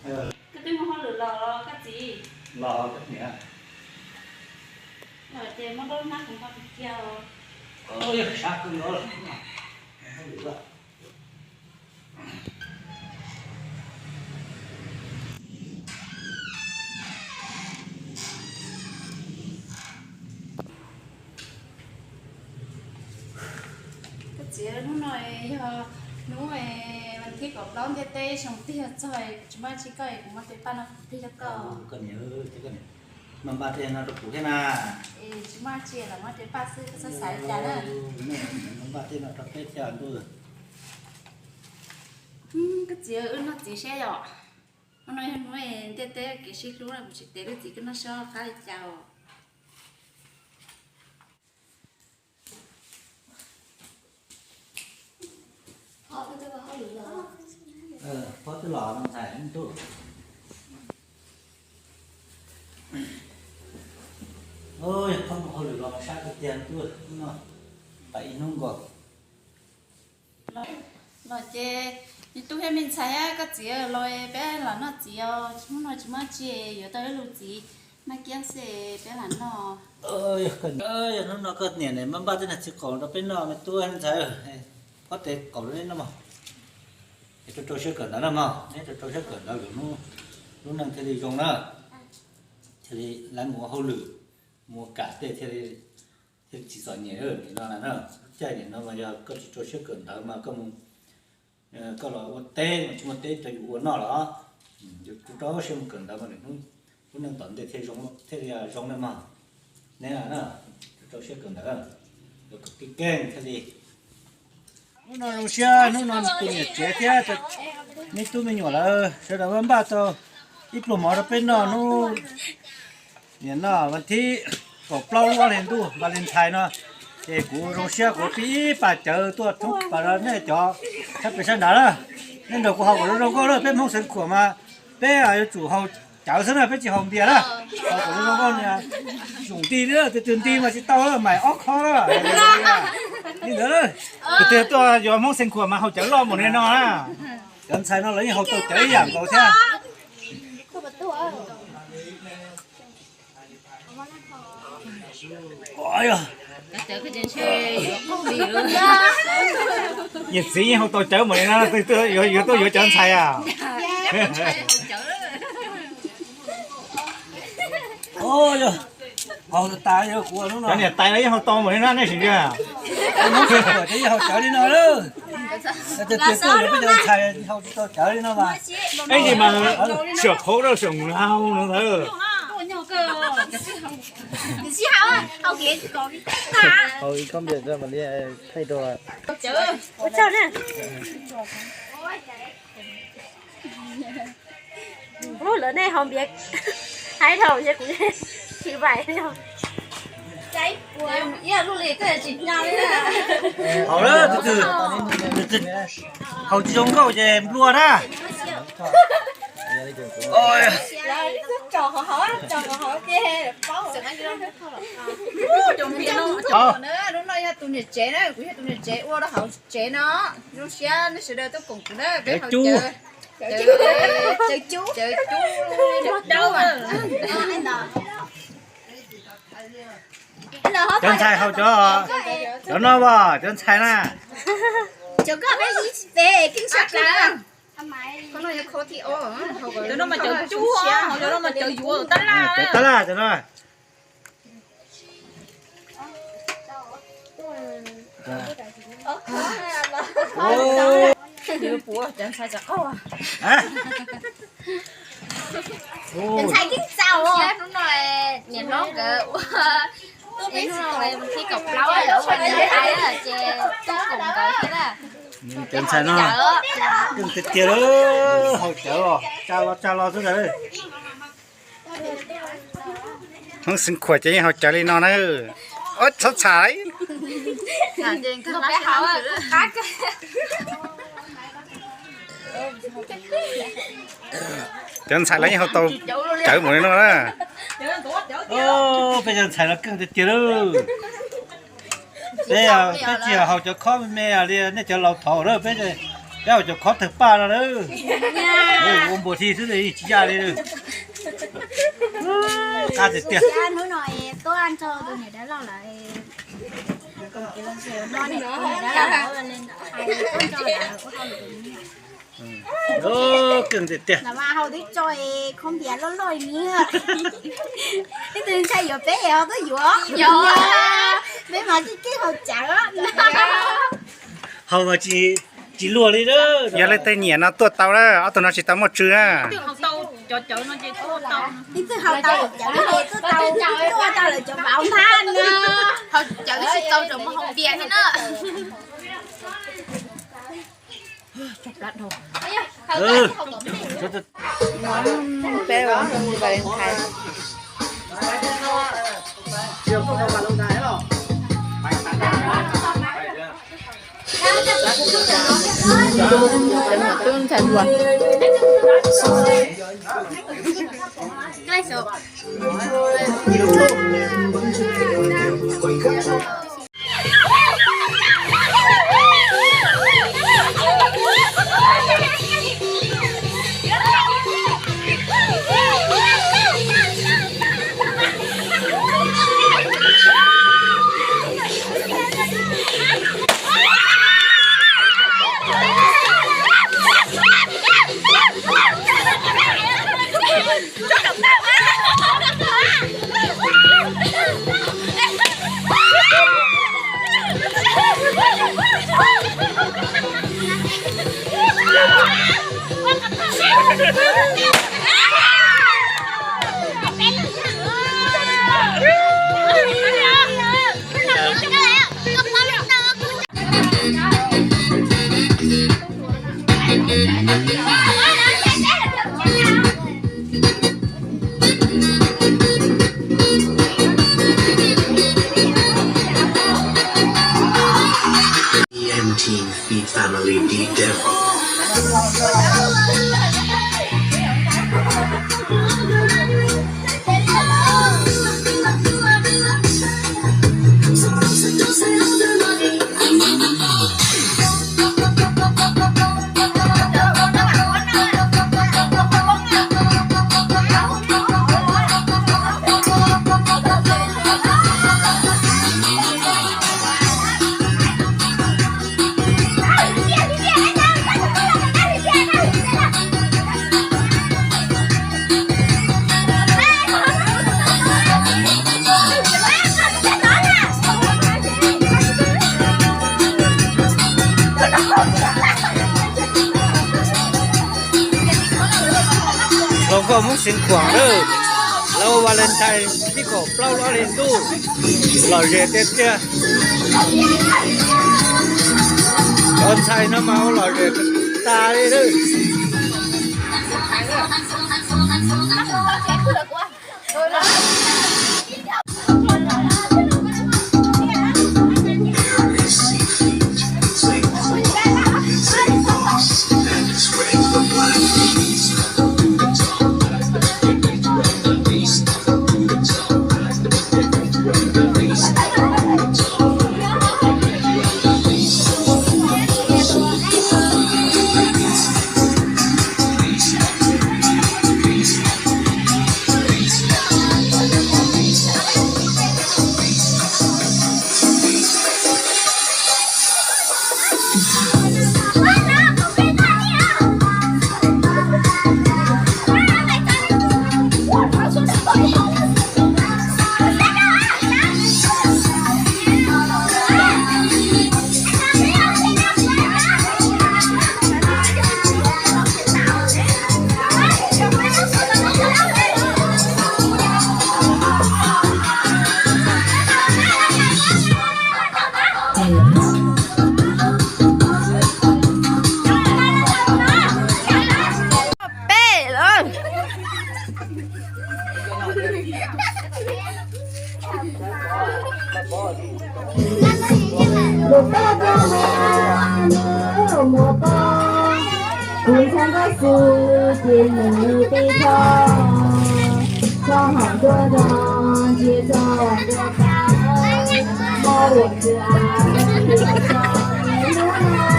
Koj twb muaj hauj lwm los los koj txiv? Los koj niam. Los ces muab ntaub hnab kuv nqa kiag. Yog sab kawg nkaus. Koj txiv, hnub no yog hnub vas thib kaum plaub ntiaj teb zoo tiag txog, kuv tsis muaj tsi koj, kuv muab tej paj no plig rau koj. Koj niam, koj niam, muab npaj tej no rau kuv thiab na. Tsis muaj tsi, los muab tej paj xwb, koj txhob xav li cas na. Muab npaj tej no rau peb thiab ntuj. Koj txiv, wb noj txiv seb yom. Hnub no yog hnub ntiaj teb kev sib hlub na, kuv tsis tias koj txiv koj noj seb qab li cas os. Pob twb los ntxhais ntuj. Yog pob mus hauj lwm los sab tiag tiag ntuj no, pais ib hnub nkaus. Los ces nws tub thiab me ntxhais, koj txiv los peb lam noj txiv os, hnub no tsis muaj tsi, yuav tau ib lub txiv maj kiab xwb peb lam noj. Yog hnub no koj niam muab npaj tej niag txiv qaum rau peb noj me tub me ntxhais, pob tes qaum rau neb noj mog. Es rau rau siab kawm ntawv na mog, neb rau rau siab kawm ntawv lwm hnub lub neej thiaj li zoo na, thiaj li lawv mus ua hauj lwm, mus ua kam tej thiaj li tsis txom nyem nim no na. Lub caij nim no mas yog koj tsis rau siab kawm ntawv mas koj mus, koj los ua teb mas tsis muaj teb rau yus ua noj los. Yus rau rau siab mus kawm ntawv mas lwm hnub lub neej tom ntej thiaj zoo, thiaj li zoo na mog. Neb rau rau siab kawm ntawv, kawm keej keej thiaj li. Hnub no zoo siab, hnub no tus niam tsev thiab me tub me nyuam lawv sawv daws muab npaj tau ib pluag mov rau peb noj hnub niam no vas thib kaum plaub lub ob hlis ntuj Valentine no. Ces kuv zoo siab kuv pib ib pas cawv tuaj thoob pas rau nej cov sab pem sab nrad na. Nej nrog kuv haus kom zoo zoo nkauj na, peb Hmoob xeev khuam mas peb yuav tsum haus cawv xwb na, peb tsis haus npias na. Haus kom zoo zoo nkauj, zoom nti li, tus twg nti mas tsis tau, mais ob khob na. Li ntawd, tus twg tuaj yuav Hmoob xeev khuam mas haus cawv loj npaum li no na. Cov ntxhais no lawv yeej haus tau cawv ib yam nkaus thiab. Niam txiv yeej haus tau cawv npaum li no, twg tuaj yuav, yuav tuaj yuav cov ntxhais a? Haus tas, cov niam tais no yeej haus tau npaum li no nej sim ntsia. Yeej haus cawv li no lawm. Tias tuaj yuav peb cov ntxhais haus tsis tau cawv li no mas. Eb, mas xiam qhauv rau xiam hau no ntawd. Haus ib khob npias tso mam li thaij rau. Ua tsaug na. Ub, lawv nej haus npias haib dhau, kuv tsis vais li. Haus lawm, haus tsis zoo nkauj ces nplua na. Lub no yog tus niam tsev na, kuv yog tus niam tsev ua rau hauv tsev no. Zoo siab nej sawv daws tuaj koom kuv na, peb haus cawv, cawv cub, cawv cub. Cov ntxhais haus cov, cov no as, cov ntxhais na. Cov no mas cov cub, cov no mas cov yuav tab laj, cov tab laj cov no. Cov ntxhais txawm qaug. Cov ntxhais yeej txaus. Hnub no niam hlob nkawd ua, hnub no vas thib kaum plaub lawv ua niam tais ces tuaj koom nkawd thiab na. Cov ntxhais no keej tiag tiag lawm, haus cawv os, tsa los tsa los xwb ntag. Hmoob xeev khuam ces yeej haus cawv li no na. Ua txhob txham. Cov ntxhais lawv yeej haus tau cawv npaum li no na. Peb cov ntxhais no keej tiag tiag lawm. Peb, peb tsis haus cov khob me me li nej cov laus thaud lawm, peb Cov khob tawg paj no lawm. Ua npuas thi xwb tsis yaj li. Qab tiag tiag. Keej tiag tiag. Hau twb tso khob npias loj loj li, ib tug ntshai yuav peb ho twb yuav. Peb mas kib kib hau cawv. Hau mas tsis luag li. Yog leej twg nyiam no tuaj tau na, ob tug no tsis tau muaj tswv na. Ib tug hau tau cawv, tuaj tau lawm cov vauv ntag na. Hau cawv tsis tau rau muaj hau npias thiab na. Peb ua Valentine. Cov muam tub ntxhais hluas. E M T Feed Family D Devil. Hluas nkauj Hmoob Xeev Khuam lawm, lawv ua Valentine ib kaum plaub lub hli ntuj, lom zem tiag tiag. Cov ntxhais no mas ua lom zem tas li lawm. Peb lawm. Tus toj rau me nws mus poob, kuv ntshai nkauj xwb ces nws pib thoj, txog hom ntua zog ntsia txog ntua tau, mob ua txwv av ntsia txog niaj hnub no.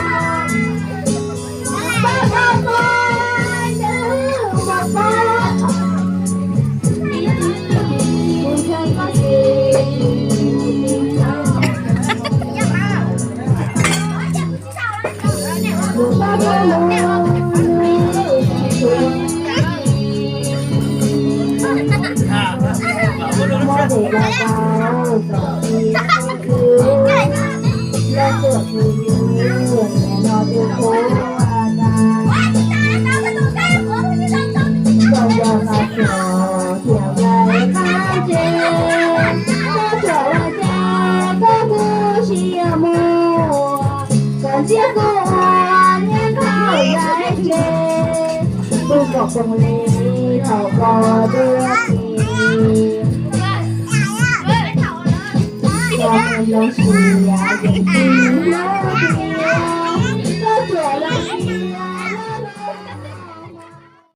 Koj ntxias kuv ua niag nkauj yaig tsev, kuv kom poob li thaum koj tuag ces, koj mus loo siab yeej tsis